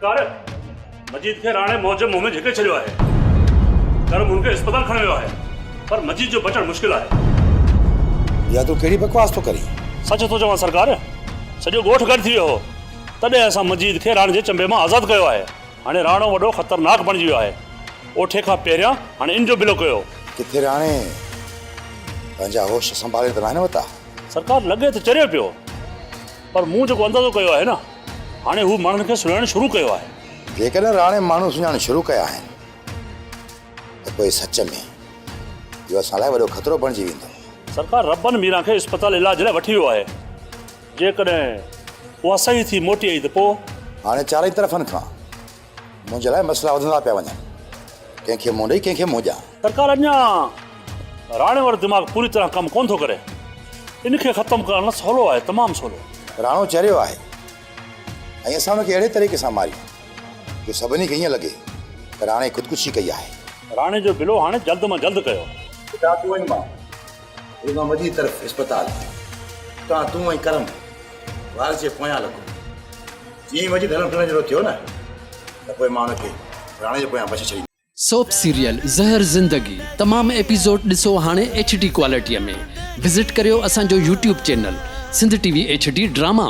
سرڪار، مجيد کي راڻي موت جي منهن ۾ جهڪي ڇڏيو آهي. ڪرم هن کي اسپتال کڻي ويو آهي، پر مجيد جو بچڻ مشڪل آهي. اها تون ڪهڙي بڪواس ٿو ڪرين؟ سچ ٿو چوان سرڪار، سڄو ڳوٺ گڏ ٿي ويو هو، تڏهن اسان مجيد کي راڻي جي چنبي مان آزاد ڪيو آهي. هاڻي راڻو وڏو خطرناڪ بڻجي ويو آهي. اوٺي کان پهريان هاڻي ان جو بلو ڪيو. ڪٿي راڻي پنهنجا هوش سنڀالي ته ناهن ورتا؟ سرڪار لڳي ته چريو پيو، پر مون جيڪو اندازو ڪيو آهي نه، هاڻي هو ماڻهن کي سڃاڻڻ شروع ڪيو آهي. جيڪڏهن راڻي ماڻهو سڃاڻڻ شروع ڪيا آهن ته پوء سچ ۾ اهو اسان لاء وڏو خطرو بڻجي ويندو. سرڪار ربن ميران کي اسپتال علاج لاء وٺي ويو آهي. جيڪڏهن اها صحيح ٿي موٽي آئي ته پوء؟ هاڻي چارئي طرفن کان منهنجي لاء مسئلا وڌندا پيا وڃن. ڪنهن کي منهن ڏئي ڪنهن کي منهن ڏيان. سرڪار اڃا راڻي وارو دماغ پوري طرح ڪم ڪونه ٿو ڪري. ان کي ختم ڪرڻ سولو آهي، تمام سولو. راڻو چريو آهي ۽ اسان ان کي اهڙي طريقي سان ماريون جو سڀني کي ائين لڳي ته راڻي خودڪشي ڪئي آهي. راڻي جو بلو هاڻي جلد مان جلد ڪيو. پٽا تون ۽ مان رڳو مجيد طرف اسپتال اتان تون ۽ ڪرم وارث جي پويان لڳو. جيئن ئي مجيد هلڻ ڦرڻ جهڙو ٿيو نه ته پوء مان ان کي راڻي جي پويان بڇي ڇڏيندس. سوپ سيريل زهر زندگي تمام ايپيسوڊ ڏسو هاڻي ايڇ ڊي ڪوالٽي ۾ وزٽ ڪريو اسان جو YouTube channel Sindh T V H D drama.